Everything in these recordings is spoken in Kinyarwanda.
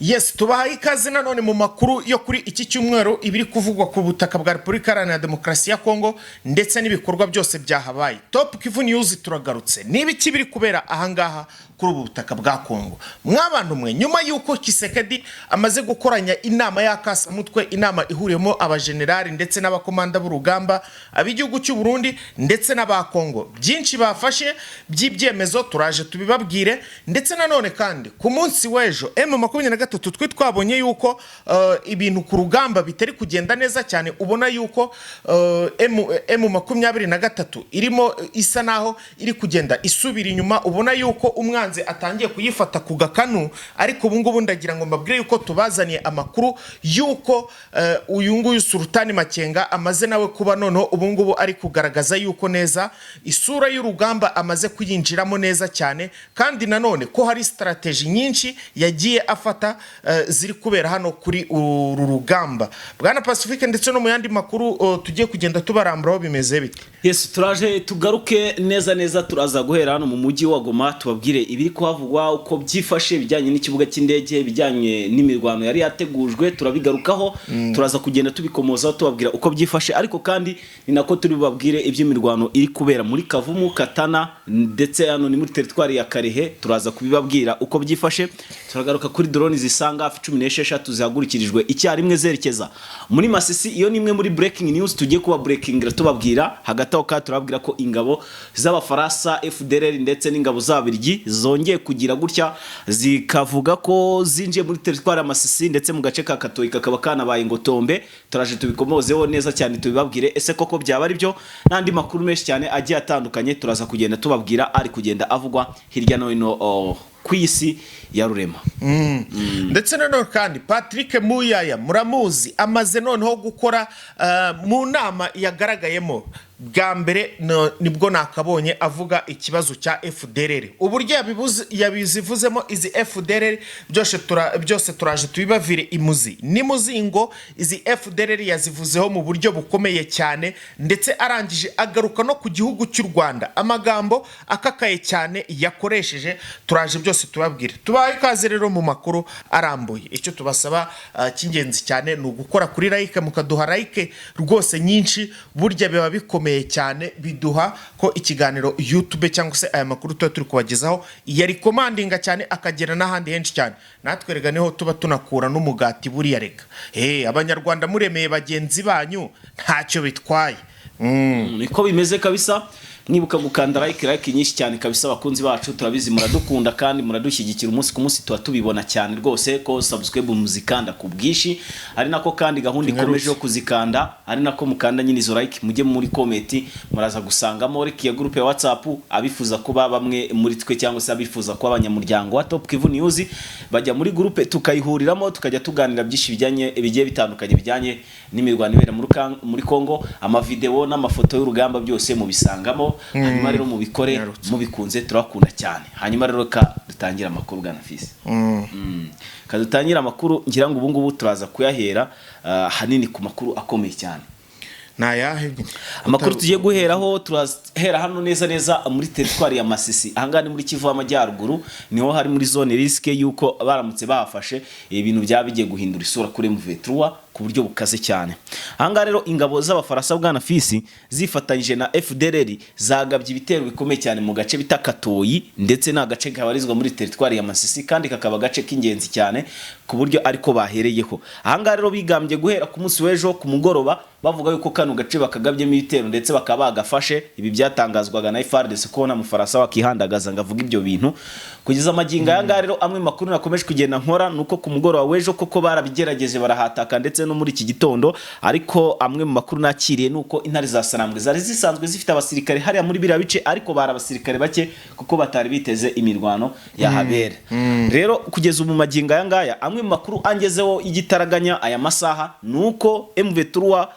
Yes, tubahaye ikaze nanone mu makuru yo kuri iki cyumweru, ibiri kuvugwa ku butaka bwa Repubulika Iharanira Demokarasi ya Kongo ndetse n'ibikorwa byose byahabaye. Top Kivu News turagarutse. Niba iki biri kubera ahangaha kuri ubu butaka bwa Kongo, mwabantu mwe, nyuma y'uko Tshisekedi amaze gukoranya inama y'akasamutwe, inama ihuriyemo abajenerali ndetse n'abakomanda b'urugamba ab'igihugu cy'u Burundi ndetse n'aba Kongo, byinshi bafashe by'ibyemezo turaje tubibabwire. Ndetse nanone kandi ku munsi w'ejo M23 twe twabonye yuko ibintu ku rugamba bitari kugenda neza cyane. Ubona yuko M23 irimo isa naho iri kugenda isubira inyuma, ubona yuko umwanzi atangiye kuyifata ku gakanu. Ariko ubu ngubu ndagira ngo mbabwire yuko tubazaniye amakuru yuko uyu nguyu Sultani Makenga amaze nawe kuba noneho ubu ngubu ari kugaragaza yuko neza isura y'urugamba amaze kuyinjiramo neza cyane, kandi nanone ko hari strategy nyinshi yagiye afata ziri kubera hano kuri uru rugamba, bwana Pacifique. Ndetse no mu yandi makuru tugiye kugenda tubaramburaho, bimeze bite? Yes, turaje tugaruke neza neza. Turaza guhera hano mu mujyi wa Goma, tubabwire ibiri kuhavugwa, uko byifashe, ibijyanye n'ikibuga cy'indege, ibijyanye n'imirwano yari yategujwe, turabigarukaho. Turaza kugenda tubikomozaho, tubabwira uko byifashe. Ariko kandi ni nako turi bubabwire iby'imirwano iri kubera muri Kavumu, Katana, ndetse hano ni muri teritwari ya Kalehe. Turaza kubibabwira uko byifashe. Turagaruka kuri drone zisanga hafi 16 zihagurukirijwe icyarimwe zerekeza muri Masisi. Iyo ni imwe muri breaking news tugiye kuba breaking tubabwira. Hagati aho kandi turababwira ko ingabo z'Abafaransa, FDLR, ndetse n'ingabo z'Ababirigi zongeye kugira gutya zikavuga ko zinjiye muri teritwari ya Masisi, ndetse mu gace ka Katoyi kakaba kanabaye ingotombe. Turaje tubikomozeho neza cyane, tubibabwire ese koko byaba ari byo, n'andi makuru menshi cyane agiye atandukanye turaza kugenda tubabwira ari kugenda avugwa hirya no hino ku isi ya rurema. Ndetse nanone kandi Patrick Muyaya muramuzi, amaze noneho gukora mu nama yagaragayemo bwa mbere, nibwo nakabonye avuga ikibazo cya FDLR, uburyo yabizivuzemo izi FDLR. Byose turaje tubibavire imuzi n'imuzingo. Izi FDLR yazivuzeho mu buryo bukomeye cyane, ndetse arangije agaruka no ku gihugu cy'u Rwanda, amagambo akakaye cyane yakoresheje. Turaje byose tubabwire. Tubahe ikaze rero mu makuru arambuye. Icyo tubasaba cy'ingenzi cyane ni ugukora kuri like, mukaduha like rwose nyinshi. Burya biba bikomeye cyane, biduha ko ikiganiro YouTube cyangwa se aya makuru tuba turi kubagezaho yari commandinga cyane, akagera n'ahandi henshi cyane. Natwe rega niho tuba tunakura n'umugati buriya. Rega Abanyarwanda muremeye bagenzi banyu ntacyo bitwaye. Niko bimeze kabisa. Mwibuka gukanda like, like nyinshi cyane kabisa. Abakunzi bacu turabizi muradukunda kandi muradushyigikira umunsi ku munsi, tuba tubibona cyane rwose ko subscribe muzikanda ku bwinshi, ari nako kandi gahunda ikomeje yo kuzikanda, ari nako mukanda nyine izo like. Mujye muri comment, muraza gusangamo link ya groupe ya WhatsApp. Abifuza kuba bamwe muri twe cyangwa se abifuza kuba abanyamuryango wa Top Kivu News bajya muri groupe, tukayihuriramo, tukajya tuganira byinshi bijyanye bigiye bitandukanye, bijyanye n'imirwano ibera muri Kongo. Amavideo n'amafoto y'urugamba byose mubisangamo. Hanyuma rero mubikore mubikunze, turabakunda cyane. Hanyuma rero ka dutangire amakuru, bwana Fisi. Ka dutangire amakuru. Ngira ngo ubu ngubu turaza kuyahera hanini ku makuru akomeye cyane. Ni ayahe? Amakuru tugiye guheraho, turahera hano neza neza muri teritwari ya Masisi. Ahangaha ni muri Kivu y'Amajyaruguru, niho hari muri zone risque y'uko baramutse bahafashe ibintu byaba bigiye guhindura isura kuri M23 ku buryo bukaze cyane. Ahangaha rero ingabo z'Abafaransa, bwana Fisi, zifatanyije na FDLR zagabye ibitero bikomeye cyane mu gace bita Katoyi, ndetse ni agace kabarizwa muri teritwari ya Masisi, kandi kakaba agace k'ingenzi cyane ku buryo ariko bahereyeho. Ahangaha rero bigambye guhera ku munsi w'ejo ku mugoroba, bavuga yuko kano gace bakagabyemo ibitero ndetse bakaba bagafashe. Ibi byatangazwaga na FARDC, ko nta Mufaransa wakihandagaza ngo avuge ibyo bintu kugeza amagingo aya ngaya. Rero amwe makuru nakomeje kugenda nkora nuko ku mugoroba w'ejo koko barabigerageje barahataka, ndetse no muri iki gitondo. Ariko amwe mu makuru nakiriye nuko intare za Sarambwe zari zisanzwe zifite abasirikare hariya muri biriya bice, ariko bari abasirikare bake kuko batari biteze imirwano yahabera. Rero kugeza ubu magingo aya ngaya, amwe mu makuru angezeho y'igitaraganya aya masaha nuko M23,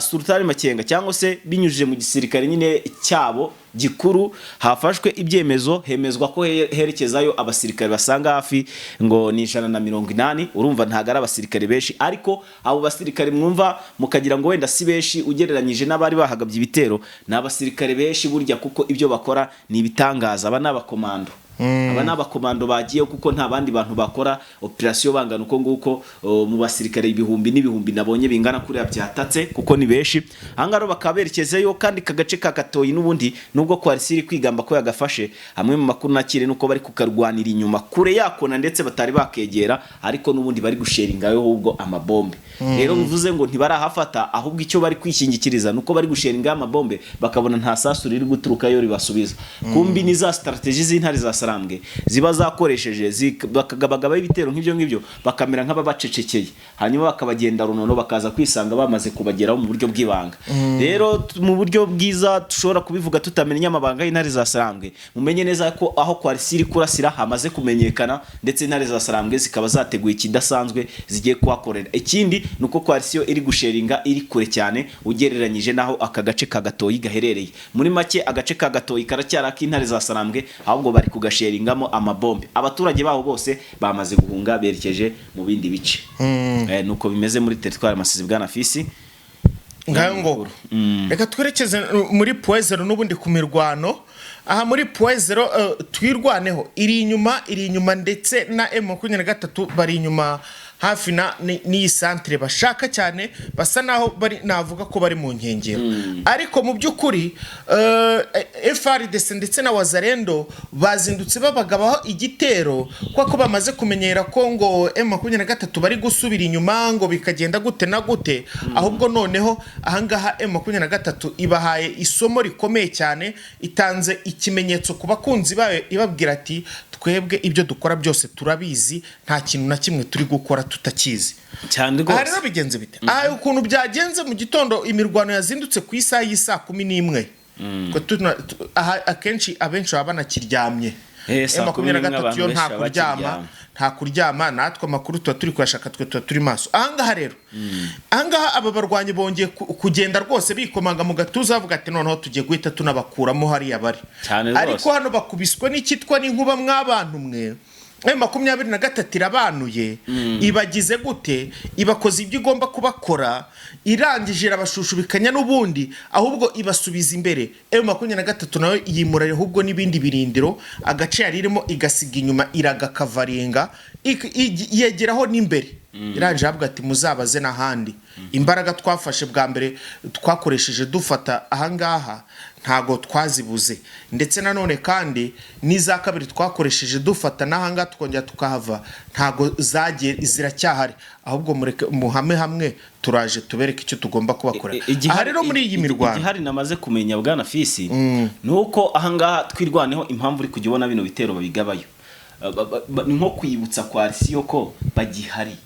Sultani Makenga, cyangwa se binyujije mu gisirikare nyine cyabo gikuru, hafashwe ibyemezo, hemezwa ko herekezayo abasirikare basanga hafi ngo ni 180. Urumva ntabwo ari abasirikare benshi, ariko abo basirikare mwumva mukagira ngo wenda si benshi ugereranyije n'abari bahagabye ibitero, ni abasirikare benshi burya, kuko ibyo bakora ni ibitangaza. Aba ni abakomando. Aba ni abakomando bagiye, kuko nta bandi bantu bakora operasiyo bangana uko nguko mu basirikare ibihumbi n'ibihumbi nabonye bingana kuriya byatatse, kuko ni benshi. Ahangaha rero bakaba berekezeyo, kandi aka gace ka Katoyi n'ubundi, nubwo coalition iri kwigamba ko yagafashe, amwe mu makuru nakire nuko bari kukarwanira inyuma kure yakona, ndetse batari bakegera, ariko n'ubundi bari gusheringayo ahubwo amabombe. Rero bivuze ngo ntibarahafata, ahubwo icyo bari kwishingikiriza nuko bari gusheringayo amabombe, bakabona nta sasu riri guturukayo ribasubiza. Kumbi ni za strategy z'intare za Sarambwe ziba zakoresheje, bakagabagabaho ibitero nk'ibyo ngibyo, bakamera nk'ababacecekeye, hanyuma bakabagenda runono, bakaza kwisanga bamaze kubageraho mu buryo bw'ibanga. Rero mu buryo bwiza dushobora kubivuga tutamenya amabanga y'intare za Sarambwe, mumenye neza ko aho coalition iri kurasira hamaze kumenyekana, ndetse intare za Sarambwe zikaba zateguye ikidasanzwe zigiye kuhakorera. Ikindi ni uko coalition iri gusheringa iri kure cyane ugereranyije n'aho aka gace ka Gatoyi gaherereye. Muri make, agace ka Gatoyi karacyari ak'intare za Sarambwe, ahubwo bari kugasheringamo amabombe. Abaturage baho bose bamaze guhunga, berekeje mu bindi bice. Nuko bimeze muri teritwari Masisi, bwana Fisi. Ngayo ngo reka twerekeze muri Point Zéro n'ubundi ku mirwano. Aha muri Point Zéro, Twirwaneho iri inyuma ndetse na M23 bari inyuma hafi na n'iyi santere bashaka cyane, basa naho bari, navuga ko bari mu nkengero. Ariko mu by'ukuri FARDC ndetse na Wazalendo bazindutse babagabaho igitero, kuko bamaze kumenyera ko ngo M23 bari gusubira inyuma, ngo bikagenda gute na gute. Ahubwo noneho ahangaha M23 ibahaye isomo rikomeye cyane, itanze ikimenyetso ku bakunzi bayo, ibabwira ati: "Twebwe ibyo dukora byose turabizi, nta kintu na kimwe turi gukora tutakizi." Cyane Aha rwose. rero bigenze bite? Aha ukuntu byagenze mu gitondo, imirwano yazindutse ku isaha y'isaa 11. Twe aha akenshi abenshi baba banakiryamye. Saa 23 11 yo abantu nta benshi baba kuryama. bakiryamye. Nta kuryama, natwe amakuru tuba turi kuyashaka, twe tuba turi maso. Ahangaha rero, ahangaha aba barwanyi bongeye kugenda rwose bikomanga mu gatuza, bavuga ati: "Noneho tugiye guhita tunabakuramo hariya bari." Cyane rwose. Ariko hano bakubiswe n'icyitwa n'inkuba mw'abantu mwe. M23 irabanuye, ibagize gute, ibakoze ibyo igomba kubakora, irangije irabashushubikanya n'ubundi, ahubwo ibasubiza imbere. M23 nayo yimura ahubwo n'ibindi birindiro, agace yari irimo igasiga inyuma, iragakavaringa, yegeraho n'imbere. Irangije avuga ati: "Muzabaze n'ahandi, imbaraga twafashe bwa mbere twakoresheje dufata ahangaha ntago twazibuze, ndetse nanone kandi n'iza kabiri twakoresheje dufata n'ahangaha tukongera tukahava ntago zagiye, ziracyahari. Ahubwo mureke muhame hamwe, turaje tubereke icyo tugomba kubakorera." Aha rero muri iyi mirwano Igihari namaze kumenya, bwana Fisi, ni uko ahangaha Twirwaneho, impamvu uri kujya ubona bino bitero babigabayo, ni nko kwibutsa coalition ko bagihari,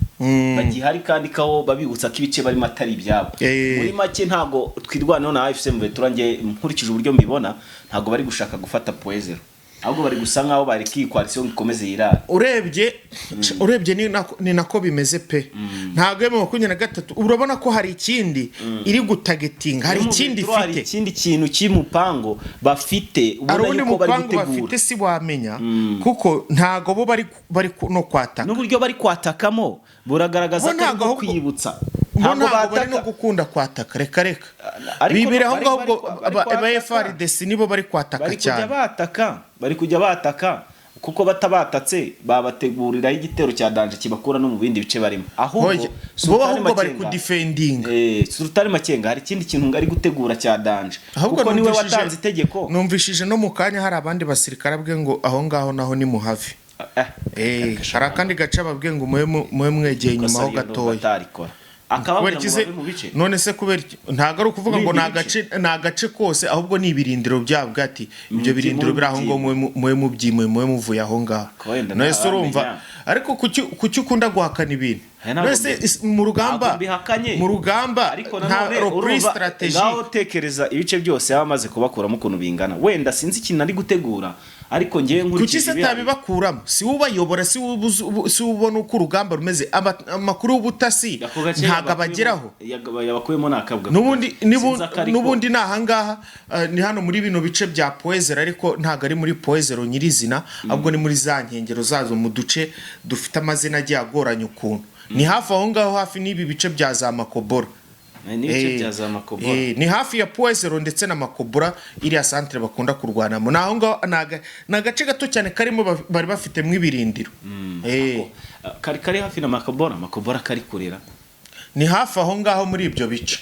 bagihari, kandi ko babibutsa ko ibice barimo atari ibyabo. Muri make, ntabwo Twirwaneho na AFC M23, njye nkurikije uburyo mbibona, ntabwo bari gushaka gufata Point Zéro, ahubwo bari gusa nkaho bareka iyi coalition ngo ikomeze yirare. Urebye ni nako bimeze pe. Ntabwo M23, urabona ko hari ikindi iri gutagetinga, hari ikindi hari ifite. Ikindi kintu cy'umupango bafite, Hari ubona undi yuko bari mupango gutegura. bafite, si wamenya, kuko ntago bo bari no kwataka. N'uburyo bari kwatakamo buragaragaza Bo ko ari ntago nko kwiyibutsa. Bo Ntabwo ntabwo bari no bataka. gukunda kwataka, reka reka. Ariko Bibera aho ngaho. Ubwo bari ba kwataka. FARDC nibo bari kwataka Bari kujya cyane. bataka, bari kujya bataka, kuko batabatatse babateguriraho igitero cya danger kibakura no mu bindi bice barimo. Ahubwo Oya, bo Sultani ahubwo bari Makenga- kudifendinga. Sultani Makenga hari ikindi kintu ari gutegura cya danger, Ahubwo kuko niwe numvishije- watanze itegeko. Numvishije no mu kanya hari abandi basirikare abwe ngo aho ngaho naho ni muhave. Hari akandi gace ababwiye ngo mube mwegeye inyuma ho gatoya. Batarikora Kubera akababwira iki ngo se? bave mu bice. None se kubera iki? Ntabwo ari ukuvuga ngo Ibindi ni agace, ni agace kose, ahubwo ni ibirindiro byabwo, ati ibyo birindiro biri aho ngaho mube mubyimuye, mube muvuye aho ngaho. Ko wenda None se urumva, ntawamenya. ariko kuki ukunda guhakana ibintu? Aya ntabwo None se mu rugamba, ntabwo mbihakanye. mu rugamba Ariko nta nanone repli urumva, stratégie. ngaho tekereza ibice byose yaba amaze kubakuramo ukuntu bingana. Wenda sinzi ikintu ari gutegura, ariko ngewe Kuki nkurikije se ibihari- atabibakuramo? Si we ubayobora? Si we ubona uko urugamba rumeze? Amakuru y'ubutasi Ako gace ntabwo abageraho. Yabakuyemo ni akabwa. N'ubundi Sinzi akariko. N'ubundi ni ahangaha, ni hano muri bino bice bya Point Zéro, ariko ntabwo ari muri Point Zéro nyirizina, ahubwo ni muri za nkengero zazo, mu duce dufite amazina agiye agoranye ukuntu. Ni hafi aho ngaho, hafi n'ibi bice bya za Makobora. N'ibice bya za Makobora. Ni hafi ya Point Zéro ndetse na Makobora, iriya centre bakunda kurwanamo. Ni aho ngaho, ni agace gato cyane karimo bari bafitemo ibirindiro. Kari hafi na Makobora, Makobora kari kurera. Ni hafi aho ngaho muri ibyo bice.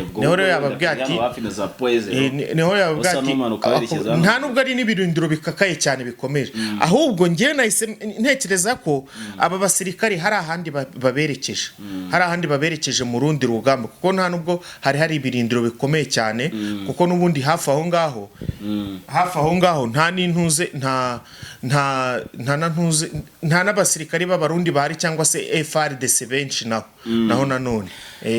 Ubwo Niho rero wenda yababwiye kari hano hafi na za Point Zéro. Niho yababwiye Usa ati n'umanuka werekeza hano. Nta nubwo ari n'ibirindiro bikakaye cyane bikomeye, ahubwo njyewe nahise ntekereza ko aba basirikari hari ahandi baberekeje, hari ahandi baberekeje mu rundi rugamba, kuko nta nubwo hari ibirindiro bikomeye cyane, kuko n'ubundi hafi aho ngaho nta n'intuze, nta na ntuze, nta n'abasirikari b'Abarundi bahari cyangwa se FARDC benshi naho nanone.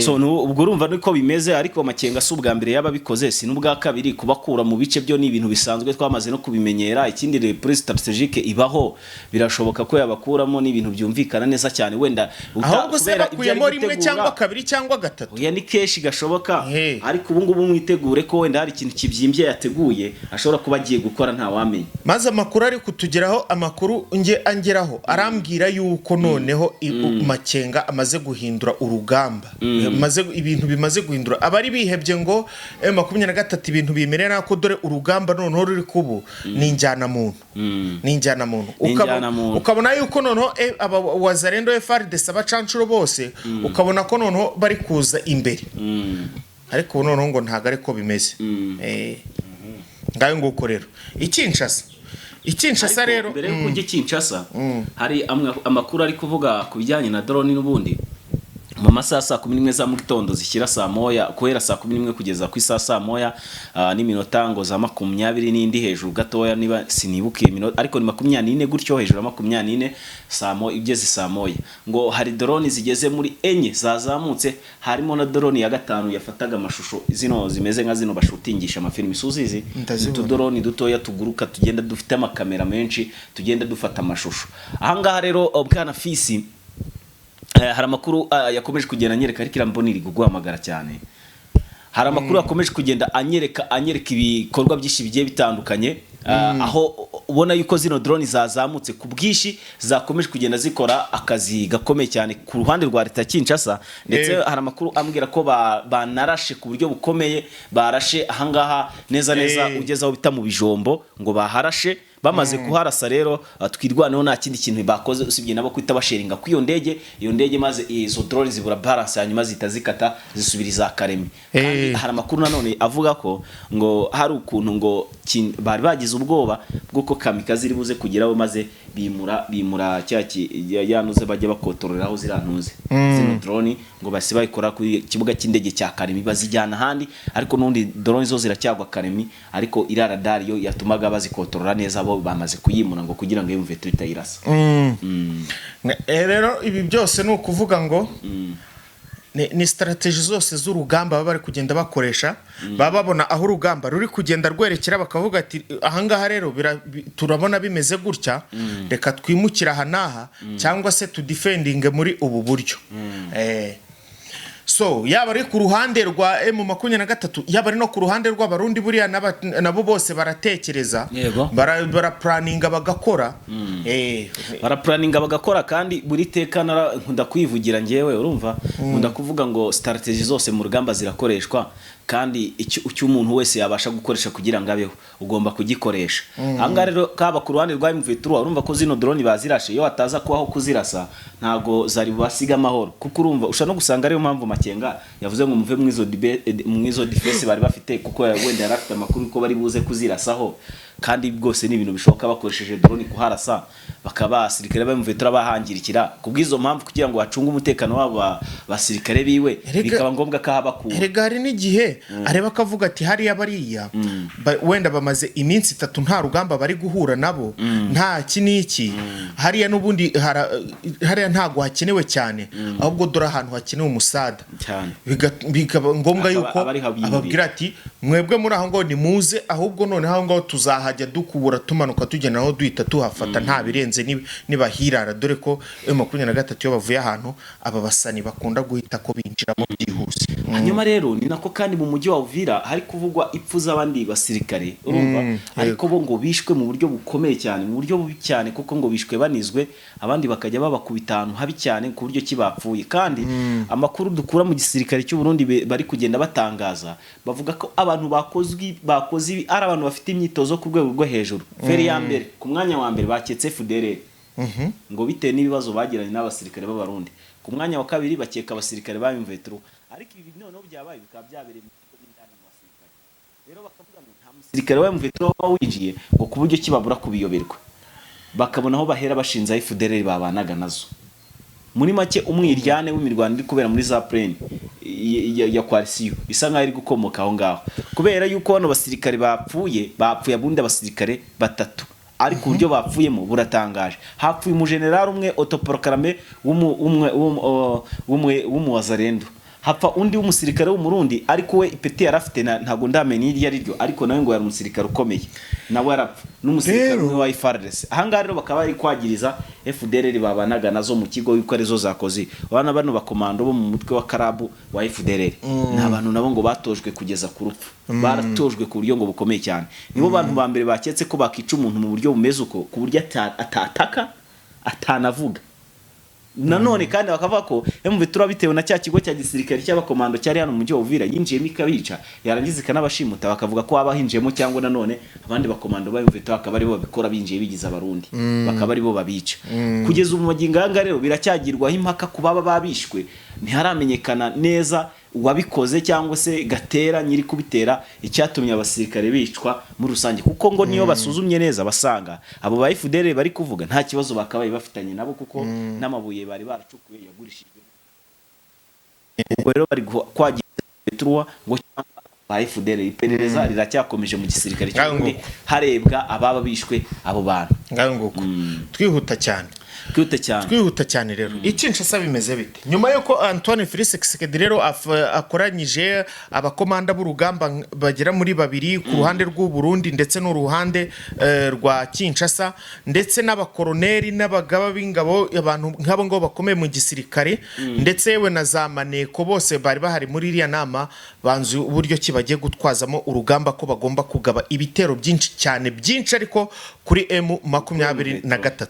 So ubwo urumva niko bimeze, ariko Makenga si ubwa mbere yaba abikoze, si n'ubwa kabiri. Kubakura mu bice byo ni ibintu bisanzwe, twamaze no kubimenyera. Ikindi, reprise stratégique ibaho, birashoboka ko yabakuramo, ni ibintu byumvikana neza cyane wenda Ahubwo se kubera ibyo ari bakuyemo rimwe gutegura. cyangwa kabiri cyangwa gatatu? Oya, ni kenshi gashoboka. He. Ariko ubu ngubu mwitegure ko wenda hari ikintu kibyimbye yateguye, ashobora kuba agiye gukora, ntawamenya. Maze amakuru ari kutugeraho, amakuru nge angeraho arambwira yuko noneho Makenga amaze guhindura urugamba, ibintu bimaze guhindura. Abari bihebye ngo M23 ibintu bimerera ko dore urugamba noneho ruri kubu ni injyanamuntu, ni injyanamuntu. Ni injyanamuntu. Ukabona yuko noneho aba Wazalendo, FARDC, abacancuro bose, ukabona ko noneho bari kuza imbere, ariko ubu noneho ngo ntabwo ariko bimeze. Ngayo nguko rero ikinshasa, ikinshasa Ariko rero mbere yuko ujya i Kinshasa, hari amakuru ari kuvuga ku bijyanye na drone n'ubundi mu masaha 11 za mu gitondo zishyira saa 1, guhera 11 kugeza ku isaha saa 1 n'iminota ngo za 20 n'indi hejuru gatoya, niba sinibuka iyo minota, ariko ni 24 gutyo, hejuru ya 24, saa 1 igeze saa 1, ngo hari drone zigeze muri enye zazamutse, harimo na drone ya gatanu yafataga amashusho, zino zimeze nka zino bashutingisha amafilimi, suzizi? Ndazibona. Utudoroni dutoya tuguruka, tugenda dufite amakamera menshi, tugenda dufata amashusho. Ahangaha rero, bwana Fisi, hari amakuru yakomeje kugenda anyereka, ariko irambona iri kuguhamagara cyane. Hari amakuru yakomeje kugenda anyereka ibikorwa byinshi bigiye bitandukanye, aho ubona yuko zino drone zazamutse ku bwinshi, zakomeje kugenda zikora akazi gakomeye cyane ku ruhande rwa leta ya Kinshasa, ndetse hari amakuru ambwira ko banarashe ku buryo bukomeye, barashe ahangaha neza neza ugeze aho bita mu Bijombo, ngo baharashe. Bamaze kuharasa rero, Twirwaneho nta kindi kintu bakoze usibye nabo kwita basheringa ku iyo ndege, iyo ndege maze izo drone zibura balance, hanyuma zihita zikata zisubira iza Karemi. Kandi hari amakuru nanone avuga ko ngo hari ukuntu ngo bari bagize ubwoba bw'uko kamikazi iri buze kugeraho, maze bimura cya yanuze bajya bakotororeraho ziriya ntuze, zino drone, ngo basi bayikora ku kibuga cy'indege cya Karemi, bazijyana ahandi. Ariko n'ubundi drone zo ziracyagwa Karemi, ariko iriya radari yo yatumaga bazikotorora neza, bo bamaze kuyimura ngo kugira ngo M23 itayirasa. Rero ibi byose ni ukuvuga ngo ni strategy zose z'urugamba baba bari kugenda bakoresha. Baba babona aho urugamba ruri kugenda rwerekera, bakavuga ati ahangaha rero turabona bimeze gutya, reka twimukire aha n'aha cyangwa se tudefendinge muri ubu buryo. So yaba ari ku ruhande rwa M23, yaba ari no ku ruhande rw'Abarundi, buriya nabo bose baratekereza. Barapuraninga bagakora. Barapuraninga bagakora, kandi buri teka nkunda kwivugira njyewe, urumva, nkunda kuvuga ngo strategy zose mu rugamba zirakoreshwa, kandi icyo umuntu wese yabasha gukoresha kugira ngo abeho ugomba kugikoresha. Ahangaha rero kaba ku ruhande rwa M23, urumva ko zino drone bazirashe, iyo hataza kubaho kuzirasa ntago zari bubasiga amahoro, kuko urumva ushobora no gusanga ariyo mpamvu Makenga yavuze ngo muve mu izo defense bari bafite, kuko wenda yari afite amakuru ko bari buze kuzirasaho. Kandi bwose ni ibintu bishoboka, bakoresheje drone kuharasa bakaba abasirikare ba M23 bahangirikira. Kubw'izo mpamvu, kugira ngo bacunge umutekano wabo basirikare biwe, bikaba ngombwa ko ahabakura. Erega hari n'igihe areba akavuga ati hariya bariya wenda bamaze iminsi 3 nta rugamba bari guhura nabo, nta iki n'iki, hariya n'ubundi hariya ntago hakenewe cyane, ahubwo dore ahantu hakenewe umusada. Cyane. Bikaba ngombwa yuko aba ariho abimurira. ababwira ati mwebwe muri aho ngaho nimuze, ahubwo noneho aho ngaho tuzaha Twahajya dukubura tumanuka tugenda naho duhita tuhafata nta birenze nibahirara, dore ko M23 iyo bavuye ahantu aba basani bakunda guhita ko binjiramo byihuse. Hanyuma rero ni nako kandi mu mujyi wa Uvira hari kuvugwa ipfu z'abandi basirikare, urumva, ariko bo ngo bishwe mu buryo bukomeye cyane, mu buryo bubi cyane, kuko ngo bishwe banizwe, abandi bakajya babakubita ahantu habi cyane ku buryo kibapfuye. Kandi amakuru dukura mu gisirikare cy'u Burundi bari kugenda batangaza, bavuga ko abantu bakoze ibi ari abantu bafite imyitozo ku rwego rwo hejuru. Feri ya mbere, ku mwanya wa mbere baketse FDLR, ngo bitewe n'ibibazo bagiranye n'abasirikare b'Abarundi. Ku mwanya wa kabiri bakeka abasirikare ba M23, ariko ibi noneho byabaye bikaba byabereye mu kigo indani mu basirikare. Rero bakavuga ngo nta musirikare wa M23 waba winjiye, ngo ku buryo kibabura kubiyoberwa, bakabona aho bahera bashinze FDLR babanaga nazo. Muri make umwiryane w'imirwano iri kubera muri za plaine ya coalition isa nkaho iri gukomoka aho ngaho, kubera yuko bano basirikare bapfuye abundi abasirikare batatu, ariko uburyo bapfuyemo buratangaje. Hapfuye umujenerali umwe autoproclamé w'umuwazarendo, hapfa undi w'umusirikare w'Umurundi, ariko we ipeti yari afite ntabwo ndamenya iryo ari ryo, ariko nawe ngo yari umusirikare ukomeye, nawe arapfa, n'umusirikare umwe wa FARDC. Ahangaha rero bakaba bari kwagiriza FDLR babanaga nazo mu kigo yuko arizo zakoze. Abana bano bakomando bo mu mutwe wa Karabu wa FDLR ni abantu nabo ngo batojwe kugeza ku rupfu, baratojwe ku buryo ngo bukomeye cyane. Nibo bantu ba mbere baketse ko bakica umuntu mu buryo bumeze uko, ku buryo atataka atanavuga. Nanone kandi bakavuga ko M23 bitewe na cya kigo cya gisirikare cy'abakomando cyari hano mu mujyi wa Uvira yinjiyemo ikabica, yarangiza ikanabashimuta, bakavuga ko haba hinjiyemo cyangwa nanone abandi bakomando ba M23 bakaba aribo babikora, binjiye bigize Abarundi, bakaba aribo babica. Kugeza ubu magingo aya rero biracyagirwaho impaka ku baba babishwe, ntiharamenyekana neza uwabikoze cyangwa se gatera nyiri kubitera icyatumye abasirikare bicwa muri rusange, kuko ngo niyo basuzumye neza basanga abo ba FDLR bari kuvuga nta kibazo bakabaye bafitanye nabo, kuko n'amabuye bari baracukuye yagurishijwe. Ubwo rero bari kwagira Petruwa ngo cyangwa ba FDLR. Iperereza riracyakomeje mu gisirikare cy'u Burundi, harebwa ababa bishwe abo bantu. Ngaho nguko twihuta cyane. Twihuta cyane. Twihuta cyane rero. Ikinshasa bimeze bite? Nyuma yuko Antoine Felix Tshisekedi rero akoranyije abakomanda b'urugamba bagera muri babiri ku ruhande rw'u Burundi ndetse n'uruhande rwa Kinshasa, ndetse n'abakoroneri n'abagaba b'ingabo, abantu nk'abo ngabo bakomeye mu gisirikare, ndetse yewe na za maneko bose bari bahari muri iriya nama, banzu uburyo ki bagiye gutwazamo urugamba, ko bagomba kugaba ibitero byinshi cyane byinshi ariko kuri M23.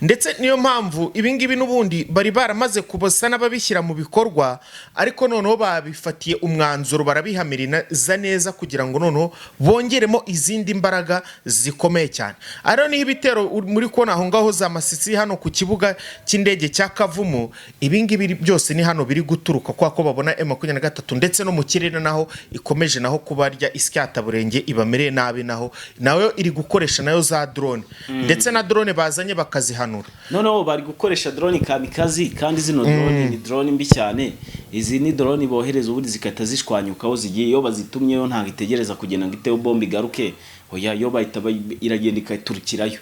Ndetse niyo mpamvu ibingibi n'ubundi bari baramaze kubasa n'ababishyira mu bikorwa, ariko noneho babifatiye umwanzuro barabihamiriza neza kugira ngo noneho bongeremo izindi mbaraga zikomeye cyane. Ariyo niho ibitero muri kubona aho ngaho za Masisi hano ku kibuga cy'indege cya Kavumu, ibingibi byose ni hano biri guturuka, kwa ko babona M23 ndetse no mu kirere naho ikomeje naho kubarya isyataburenge ibamereye nabi, naho nayo iri gukoresha nayo za drone, ndetse na drone bazanye bakazihanura. Noneho bari gukoresha drone kamikazi, kandi zino drone ni drone mbi cyane. Izi ni drone bohereza ubundi zikahita zishwanyuka aho zigiye. Iyo bazitumyeyo ntabwo itegereza kugenda ngo iteho bombe igaruke, oya, yo bahita iragenda ikaturukirayo.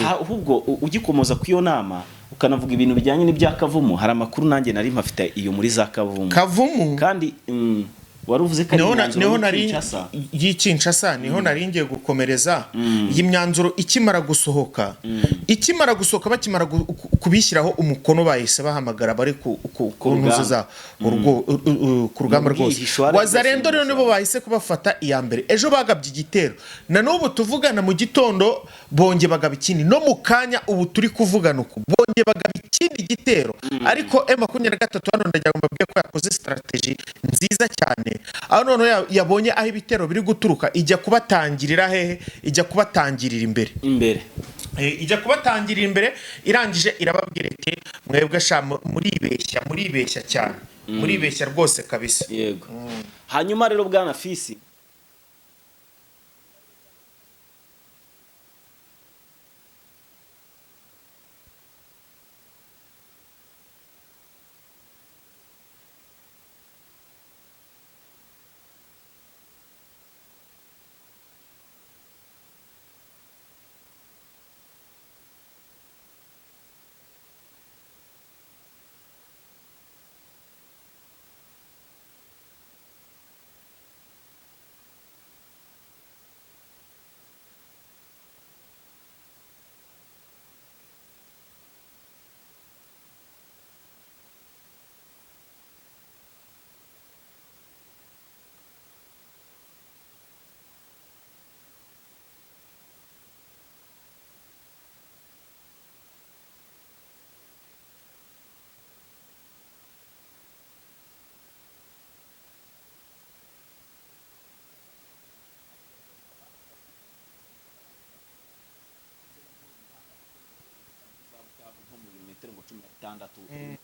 Ahubwo ugikomoza ku iyo nama ukanavuga ibintu bijyanye n'ibya Kavumu, hari amakuru nanjye nari mpafite iyo muri za Kavumu. Kavumu kandi wari uvuze ko ari niho nari y'Kinshasa, niho nari ngiye gukomereza. Iyi myanzuro ikimara gusohoka, bakimara kubishyiraho umukono, bahise bahamagara bari ku ntuzo za ku rugamba rwose. Wazarendo rero nibo bahise kubafata iya mbere, ejo bagabye igitero, na n'ubu tuvugana mu gitondo bonge bagaba ikindi, no mu kanya ubu turi kuvugana uku bonge bagaba ikindi gitero. Ariko M23 hano ndagira ngo mbabwire ko yakoze strategy nziza cyane, aho noneho yabonye aho ibitero biri guturuka ijya kubatangirira hehe, ijya kubatangirira imbere. Ijya kubatangirira imbere, irangije irababwira iti mwebwe sha muribeshya, muribeshya cyane, muribeshya rwose kabisa. Yego. Hanyuma rero bwana Fisi, 6.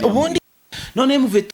Ubundi none M23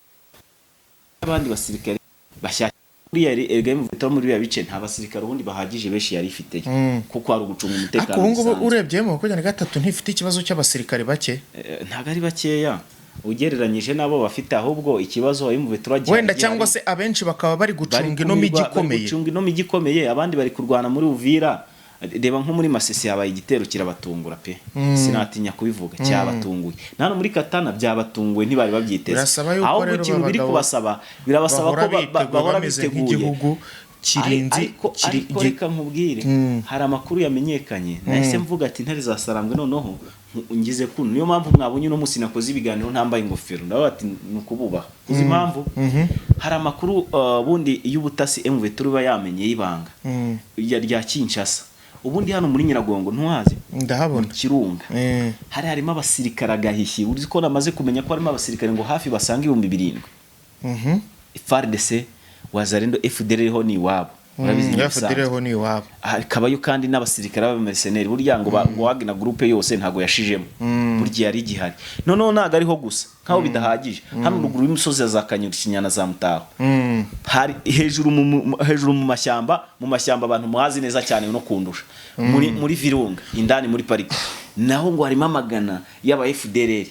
abandi basirikare bashyashya buriya erega M23 muri biriya bice nta basirikare ubundi bahagije benshi yari ifiteyo, kuko hari ugucunga umutekano Ariko ubu ngubu bisanzwe. urebye mu 23 ntifite ikibazo cy'abasirikare bake. Ntabwo ari bakeya ugereranyije n'abo bafite, ahubwo ikibazo M23 gihari Wenda cyangwa se abenshi bakaba bari gucunga ino mijyi ikomeye. Bari gucunga ino mijyi ikomeye, abandi bari kurwana muri Uvira. Reba nko muri Masisi habaye igitero kirabatungura pe, sinatinya kubivuga, cyabatunguye. Na hano muri Katana byabatunguye, ntibari babyiteze. Birasaba yuko Ahubwo rero ikintu biri abagabo kubasaba, birabasaba ko bahora biteguye, bahora bameze biteguye. nk'igihugu kirinzi Ariko reka nkubwire, hari amakuru yamenyekanye nahise mvuga ati intare za Sarambwe noneho ngize kuno. Niyo mpamvu mwabonye uno munsi nakoze ibiganiro ntambaye ingofero, ndavuga ati ni ukububaha. Uzi impamvu? Hari amakuru bundi y'ubutasi M23 iba yamenye y'ibanga rya Kinshasa. Ubundi hano muri Nyiragongo ntuhazi? Ndahabona. Mu Kirunga hari harimo abasirikare agahishyi. Uzi ko namaze kumenya ko harimo abasirikare ngo hafi basaga 7,000. FARDC, Wazalendo, FDLR ho ni iwabo. Urabizi ni ibisanzwe. FDLR ho ni iwabo. Hakabayo kandi n'abasirikare b'abamerceneri burya ngo ngo Wagner groupe yose ntago yashijemo, burya yari igihari. Noneho ntago ariho gusa, nkaho bidahagije, hano ruguru y'imisozi ya za Kanyukinyana na za Mutaho, hari hejuru hejuru mu mashyamba, mu mashyamba abantu muhazi neza cyane no kundusha, muri Virunga indani muri pariki, naho ngo harimo amagana y'aba FDLR.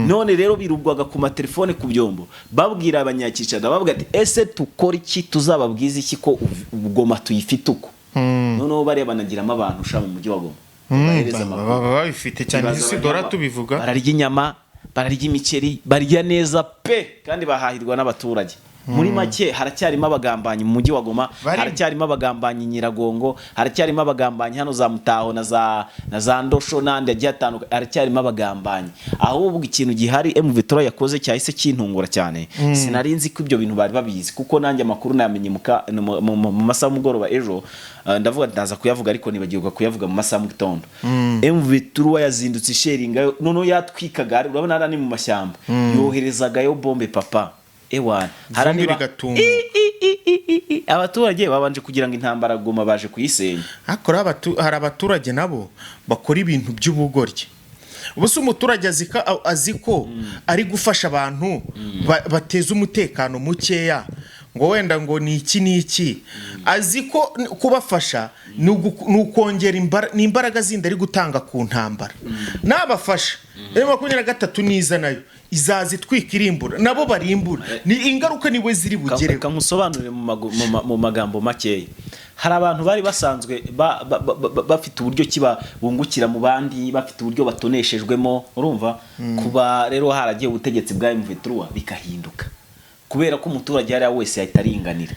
None rero birugwaga ku matelefone ku byombo babwira abanyakicada, babwira ati ese tukora iki, tuzababwiza iki ko Goma tuyifite uko. Noneho bariya banagiramo abantu usha mu mujyi wa Goma, bahereza amakuru. Baba babifite cyane. Ibaza Isi dora abanyama, tubivuga. Bararya inyama, bararya imiceri, barya neza pe, kandi bahahirwa n'abaturage. Muri make haracyarimo abagambanyi mu mujyi wa Goma, haracyarimo abagambanyi Nyiragongo, haracyarimo abagambanyi hano za Mutaho na za Ndosho n'andi agiye atandukanye, haracyarimo abagambanyi. Ahubwo ikintu gihari M23 yakoze cyahise kintungura cyane, sinari nzi ko ibyo bintu bari babizi, kuko nanjye amakuru namenye mu masaha y'umugoroba ejo, ndavuga ndaza kuyavuga ariko nibagirwa kuyavuga mu masaha mu gitondo. M23 yazindutse isheringa, noneho yatwikaga, urabona hariya ni mu mashyamba, yoherezagayo bombe papa. Ewana, Vumbi haraniba rigatumba. Abaturage babanje kugira ngo intambara Goma baje kuyisenya. Ariko hari abaturage nabo bakora ibintu by'ubugoryi. Ubu se umuturage azi ko ari gufasha abantu bateza umutekano mukeya, ngo wenda ngo ni iki n'iki, azi ko kubafasha ni ukongera ni imbaraga zindi ari gutanga ku ntambara. Nabafasha rero 23 niza nayo izaza itwika irimbura, nabo barimbura, ni ingaruka niwe ziri bugereho. Reka nkusobanurire mu magambo makeya. Hari abantu bari basanzwe bafite uburyo ki bungukira mu bandi, bafite uburyo batoneshejwemo, urumva kuba rero haragiye ubutegetsi bwa M23 bikahinduka, kubera ko umuturage hariya wese yahita aringanira.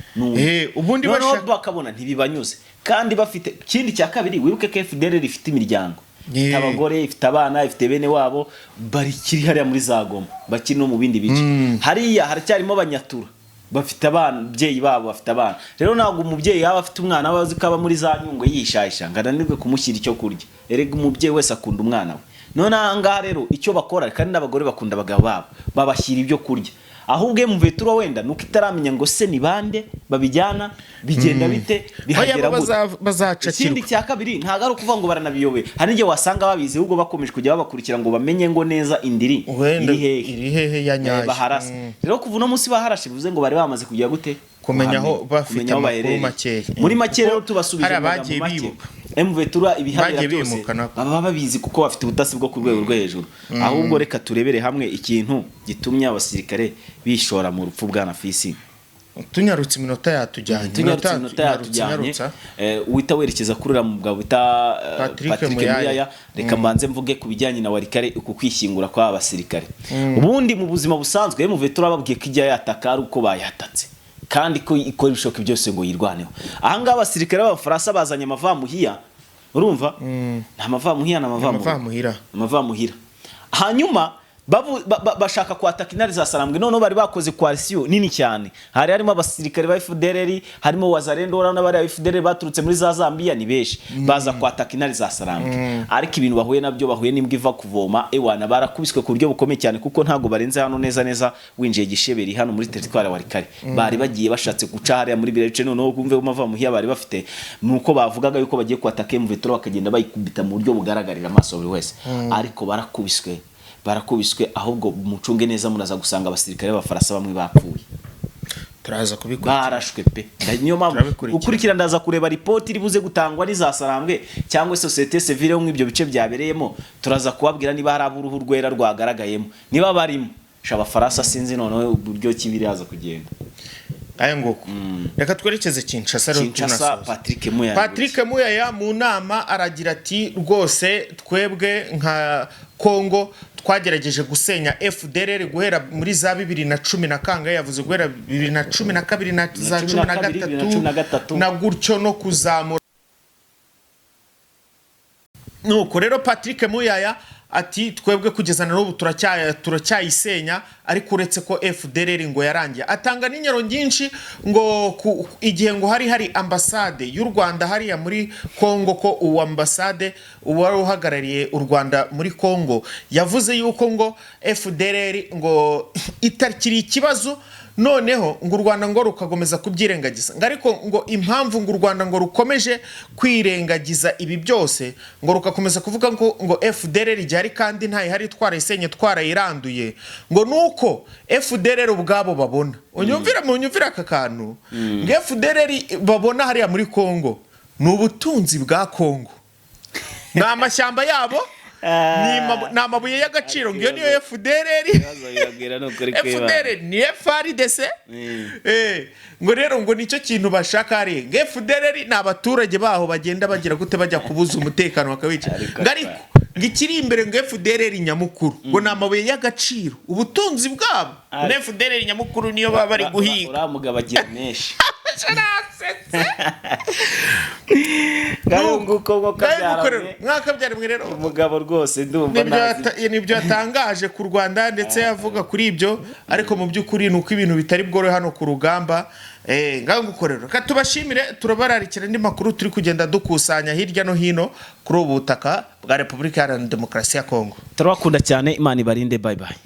Ubundi Noneho bakabona ntibibanyuze, kandi bafite ikindi cya kabiri. Wibuke ko FDLR ifite imiryango, ifite abagore, ifite abana, ifite bene wabo barikiri hariya muri za Goma, bakiri no mu bindi bice. Hariya haracyarimo abanyatura bafite abana, ababyeyi babo bafite abana. Rero ntabwo umubyeyi yaba afite umwana aba azi ko aba muri za Nyungwe yishayisha ngo ananirwe kumushyira icyo kurya. Erega umubyeyi wese akunda umwana we. None aha ngaha rero icyo bakora, kandi n'abagore bakunda abagabo babo, babashyira ibyo kurya. Ahubwo M23 wenda nuko itaramenya ngo se ni bande babijyana, bigenda bite, bihagera Oya, gute. bazacakirwa. Ikindi cya kabiri, ntabwo ari ukuvuga ngo baranabiyobeye, hari n'igihe wasanga babizi, ahubwo bakomeje kujya babakurikira ngo bamenye ngo neza indiri Wenda iri hehe, iri hehe ya nyayo. Baharasa. Rero kuva uno munsi baharashe, bivuze ngo bari bamaze kujya gute, Kumenya aho Kuhamenya. bafite Kumenya aho amakuru baherereye. makeya. Muri make rero Kuko tubasubije hari mu magambo abagiye make, bibuka. M23 ibihabera Bagiye byose bimuka nabo. baba babizi, kuko bafite ubutasi bwo ku rwego rwo hejuru. Ahubwo reka turebere hamwe ikintu gitumye abasirikare bishora mu rupfu bwa Nafisi. Tunyarutse iminota yatujyanye. Tunyarutse iminota yatujyanye. Nyarutsa. Uhita werekeza kuri uriya mugabo bita Patrick Patrick Muyaya. Muyaya. Reka mbanze mvuge ku bijyanye na Walikare, uku kwishyingura kw'aba basirikare. Ubundi mu buzima busanzwe M23 babwiye ko ijya yataka ari uko bayatatse, kandi ko ikora ibishoboka byose ngo yirwaneho. Aha ngaha abasirikare b'Abafaransa bazanye amavamuhiya, urumva? Nta mavamuhiya, ni amavamuhira. Amavamuhira. Amavamuhira. Hanyuma Bashaka kwataka intare za Sarambwe. Noneho bari bakoze coalition nini cyane, hari harimo abasirikare ba FDLR, harimo Wazalendo n'abari ba FDLR baturutse muri za Zambia, ni benshi baza kwataka intare za Sarambwe. Ariko ibintu bahuye nabyo, bahuye n'imbwa iva kuvoma. Ewana, barakubiswe ku buryo bukomeye cyane, kuko ntabwo barenze hano neza neza winjiye Gisheberi hano muri territoire Walikale. Bari bagiye bashatse guca hariya muri biriya bice. Noneho kumve mava muhiya bari bafite nuko bavugaga yuko bagiye kwataka M23, bakagenda bayikubita mu buryo bugaragarira amaso buri wese. Ariko barakubiswe, barakubiswe. Ahubwo mucunge neza, muraza gusanga abasirikare b'Abafaransa bamwe bapfuye. Turaza kubikurikira. Barashwe pe. Niyo mpamvu Turabikurikira. ukurikira, ndaza kureba ripoti iri buze gutangwa n'iza Sarambwe cyangwa société civile yo mu ibyo bice byabereyemo. Turaza kubabwira niba hari ab'uruhu rwera rwagaragayemo, niba barimo sha Abafaransa. Sinzi noneho uburyo ki biraza kugenda. Aya nguko, reka twerekeze Kinshasa rero. Kinshasa. Tunasoza. Patrick Muyaya. Patrick Muyaya mu nama aragira ati: "Rwose twebwe nka Kongo twagerageje gusenya FDLR guhera muri za 2010 na kangahe." Yavuze guhera 2012 na za 12, 13 2013. Na gutyo no kuzamura. Nuko rero Patrick Muyaya ati: "Twebwe kugeza na n'ubu turacyayisenya, ariko uretse ko FDLR ngo yarangiye." Atanga n'inyaro nyinshi ngo igihe ngo hari ambasade y'u Rwanda hariya muri Kongo, ko uwo ambasade uwari uhagarariye u Rwanda muri Kongo yavuze yuko ngo FDLR ngo itakiri ikibazo. Noneho ngo u Rwanda ngo rukakomeza kubyirengagiza, ngo ariko ngo impamvu ngo u Rwanda ngo rukomeje kwirengagiza ibi byose, ngo rugakomeza kuvuga ngo FDLR igihari kandi ntayihari, twarayisenye, twarayiranduye, ngo nuko FDLR ubwabo babona, unyumvira, munyumvire aka kantu, ngo FDLR babona hariya muri Kongo ni ubutunzi bwa Kongo, ni amashyamba yabo, ni amabuye y'agaciro, ngo iyo niyo FDLR. Ibibazo biragwira, ni ukuri kwibana. FDLR ni FARDC. Ngo rero ngo nicyo kintu bashaka hariya, ngo FDLR ni abaturage baho bagenda bagira gute, bajya kubuza umutekano bakabica. Ariko ngo ariko ngo ikiri imbere ngo FDLR nyamukuru ngo ni amabuye y'agaciro, ubutunzi bwabo ngo FDLR nyamukuru niyo baba bari guhiga. Uriya mugabo agira menshi. Narasetse. Ngaho nguko ngo Ngaho nguko rero, kabyaranye. Mwakabyaremwe rero. Umugabo rwose ndumva Nibyo. ntazi. Nibyo yatangaje ku Rwanda, ndetse yavuga kuri ibyo, ariko mu by'ukuri ni uko ibintu bitari bworohe hano ku rugamba. Ngaho nguko rero, reka tubashimire, turabararikira andi makuru turi kugenda dukusanya hirya no hino kuri ubu butaka bwa Repubulika Iharanira Demokarasi ya Kongo. Turabakunda cyane, Imana ibarinde, bye bye.